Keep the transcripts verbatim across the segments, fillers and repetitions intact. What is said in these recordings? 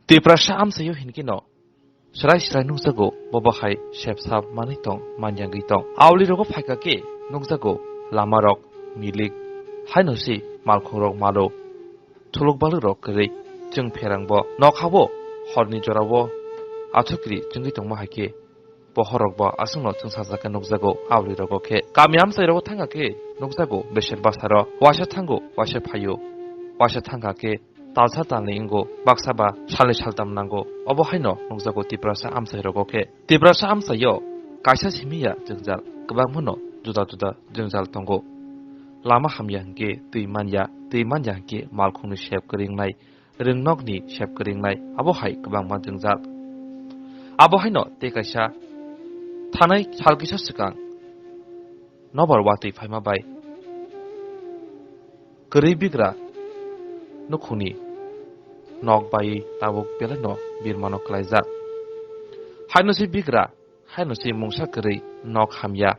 Tiprasa amchaio hinkhe no srai srai nukjago, bobo hai sepsap manwi tong, manyangwi tong. Auli rogo phaikha khe nukjago lama rok milik, haino se malkhung rok malo, thuluk baluk rok kwrwi. Chwng pherang bo nok habo horni jorao athukri chwngwi tongma hai khe bohor rok bo aswkno chwngsajak khe nukjago. Auli rogo khe kami amchai rogo thangkha khe nukjago beser bwsaro waisa thango, waisa phaio, waisa thangkha khe talsa talni wngo, baksa ba salni saltam nango. Obo haino nukjago Tiprasa amchai rogo khe. Tiprasa amchaio kaisa simi ya jwngjal, kwbangmano juda juda jwngjal tongo. Lama hamya hinkhe twi manya, twi manya hinkhe malkhungni sep kwrwi wngnai, rwngnokni sep kwrwi wngnai, abo hai kwbangma jwngjal. Abo haino tei kaisa thanai sal kisa swkang nobar watwi phaima bai kwrwi bigra nukhungni nok bai tabuk belaino birmano klaijak. Haino se bigra, haino se mungsa kwrwi nok hamya.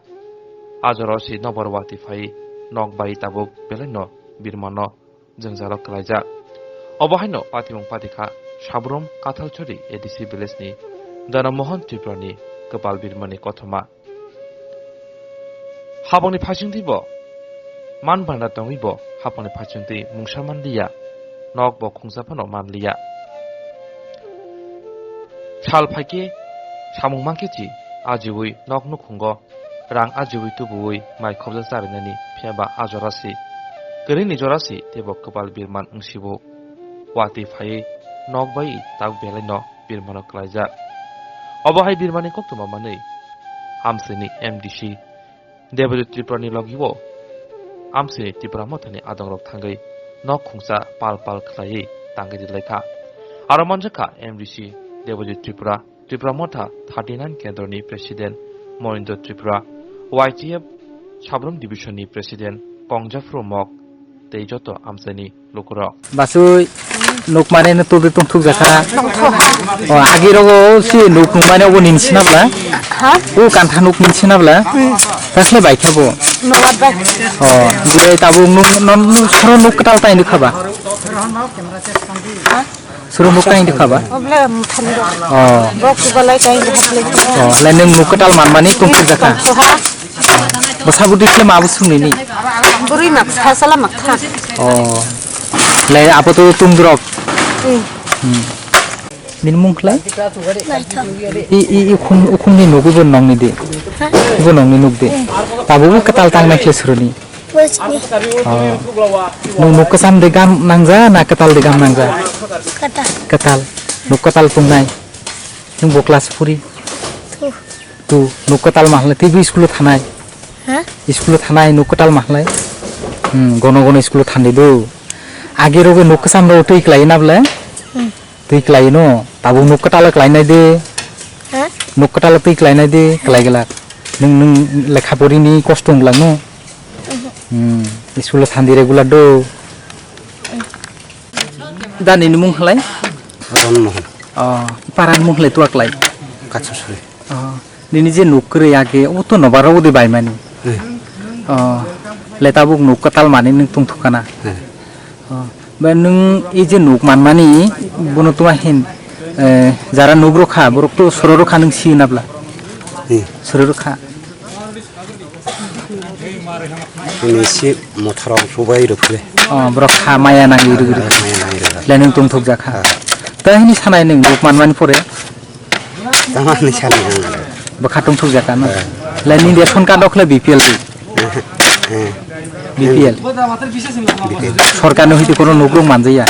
A jorao se nobar watwi phai nok bai tabuk belaino birmano jwngjalo klaijak. Obo haino patimung patikha Sabrum Kathalchori A D C village ni Dana Mohan Tripura ni kwpal birmani kothoma. Habongni phasingtwi bo man banda tongwi bo habongni phasingtwi mungsa manliya, nok bo khungsa phano manliya. Sal phaikhe samung mankhe chi ajiwi nok nukhungo rang ajiwi tubuwi mai khobjak charinani, phiya ba a jora si kwrwini jora si teibo kwpal birman wngsibo. Watwi phaiwi nok bai tak belaino birmano klaijak. Obo hai birmani koktwma manwi amsini M D C Debojit Tripura ni logi o amsini Tipra Mothani adongrok thangwi nok khungsa pal pal khlaiwi tangwi rilai kha. Aro manjak kha M D C Debojit Tripura, Tipra Motha thirty nine kendroni president Monindra Tripura, Y T F Sabrum division ni president Kongjaphru Mok tei joto amchaini lukurok. Basui nuk mane no tubi tong thuk jakha. O agi rogo si nuk nuk mane obo nini sinabla. Ha? O kantha nuk nini sinabla. Tasle bai thabo. Nobar bai. O, dia tabuk nuk non soro nuk katal tai nuk khaba. Ha? Soro nuk tai nuk khaba. Obla muthan do. O. Bok balai tai nuk khaba. O, le nung nuk katal man mani tong thuk jakha. Ha? Bwsa bwtwi khle ma bo swngnini? Bwrwi mak sa sala mak kha. O. Le apo to tungdrok. Hmm. Nini mung khlai? Naithok. I, i, i khum, ukhumni nugwi bo nongni di? Ha? Bo nongni nuk di? Tabuk bo kwtal tangnai khle suruni? Bo sini. O. Nung nuk kwcham de gam nangja na kwtal de gam nangja? Kwtal. Kwtal. Nuk kwtal tungnai? Nung bo class puri? Two. Tu nuk kwtal mahlai tei bo school o thanai. Ha? School o thanai nuk kwtal mahlai. Hmm, gono gono school o thandi do. Agi rogo nuk kwcham rogo twi klai na bwle? Hmm. Twi klai no. Tabuk nuk kwtal klai nai de. Ha? Nuk kwtal twi klai nai de, klai glak. Nung, nung lekha pori ni kosto wng glak no. Hmm, school o thandi regular do. Da nini mung halai? Ron Mohan. Oh, paran mung halai tuak lai. Katsasuri. Oh, nini je nuk kwrwi age, o to nobar o de bai mani. Hmm. Oh, le tabuk nuk kwtal mani nung tung thukana. Hmm. Oh, ba nung i je nuk man mani, bono tuma hin, eh, jara nuk rokha, borok to soro rokha nung si nabla. Hmm. Soro rokha. Nisi mothorok subai rwphre. Oh, borok kha maya nangwi rwgwi rwkha. Maya nangwi rwkha. Le nung tongthok jakha. Ah. Ta hini sanai nung nuk manmani pore? Tamani sanai nung. Bwkha tongthok jakha na? Ah. Le nini ration card rok le B P L di? Eh. B P L. B P L. Sorkar no hiti kono nuk rok manjaya?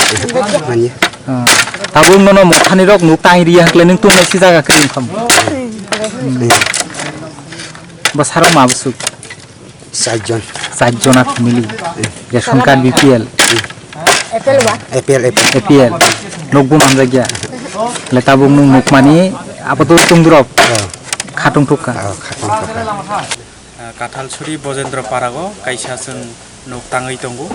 Manya. Ah. Tabuk nono mothani rok nuk tang riya hwnkhe nung tongnai si jaga kwrwi wngkha. Hmm. Bwsarok ma bwswk? Charjon. Charjona family. Ration card B P L. A P L, A P L. A P L. Nukbo manjakya. Le tabuk nung nukmani apato tungdrop. Oh. Khatung thukka. Oh, khatung thukka. Ah, Kathalsuri Bojendra Parago kaisa chwng nuk tangwi tongo.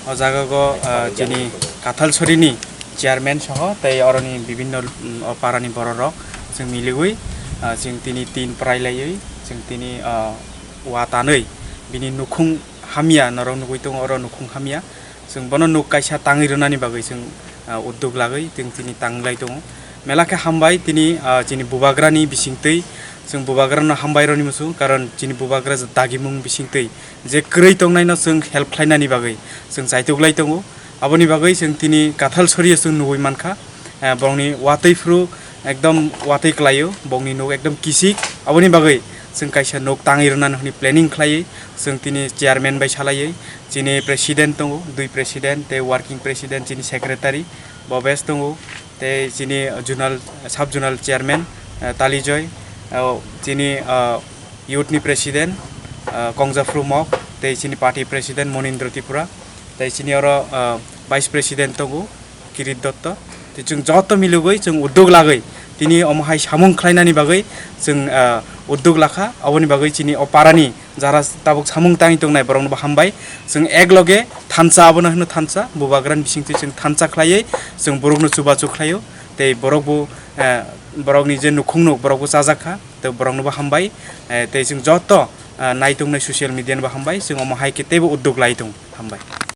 O jagago, ah, chini Kathalsurini chairman soho tei oroni bibinno, mm, o parani bororok chwng miligwi, ah, chwng tini tin prai laiwi chwng tini, ah, wa tanwi bini nukhung hamya norok nugwi tongo, oro nukhung hamya. Chwng bono nuk kaisa tangwi rwnani bagwi chwng ah, uddog lagwi chwng tini tanglai tongo. Mela khe hambai tini, ah, chini bubagrani bisingtwi, chwng bubagrano hambai rwni muchung, karon chini bubagra je dagimung bisingtwi je kwrwi tongnaino chwng help khlainani bagwi chwng chaituklai tongo. Aboni bagwi chwng tini Kathal Sorio chwng nugwi mankha, eh, borokni watwi phuru ekdom watwi klaio, borokni nuk ekdom kisik. Aboni bagwi chwng kaisa nuk tangwi rwnani hwnwi planning khlaiwi chwng tini chairman bai salaiwi, chini president tongo, dui president tei working president, chini secretary Bobes tongo, tei chini zonal, sub zonal chairman, eh, Talijoy, eh, chini, eh, youth ni president, eh, Kongjaphru Mok, tei chini party president Monindra Tripura, tei chini oro, eh, vice president tongo Kirit Dotto. Tei chwng joto milogwi chwng uddog lagwi tini omo hai samung khlainani bagwi chwng, eh, uddog lakha. Aboni bagwi chini o parani jara tabuk samung tangwi tongnai borokno bo hambai. Chwng ek loge thansa, abono hino thansa, bubagrani bisingtwi chwng thansa khlaiwi chwng borokno chubachu khlaio. Tei borok bo, eh, borokni je nukhung nuk borok bo chajak kha, tei borokno bo hambai. Eh, tei chwng joto, eh, naitongnai social media no bo hambai, chwng omo hai khe teibo uddog lai tong hambai.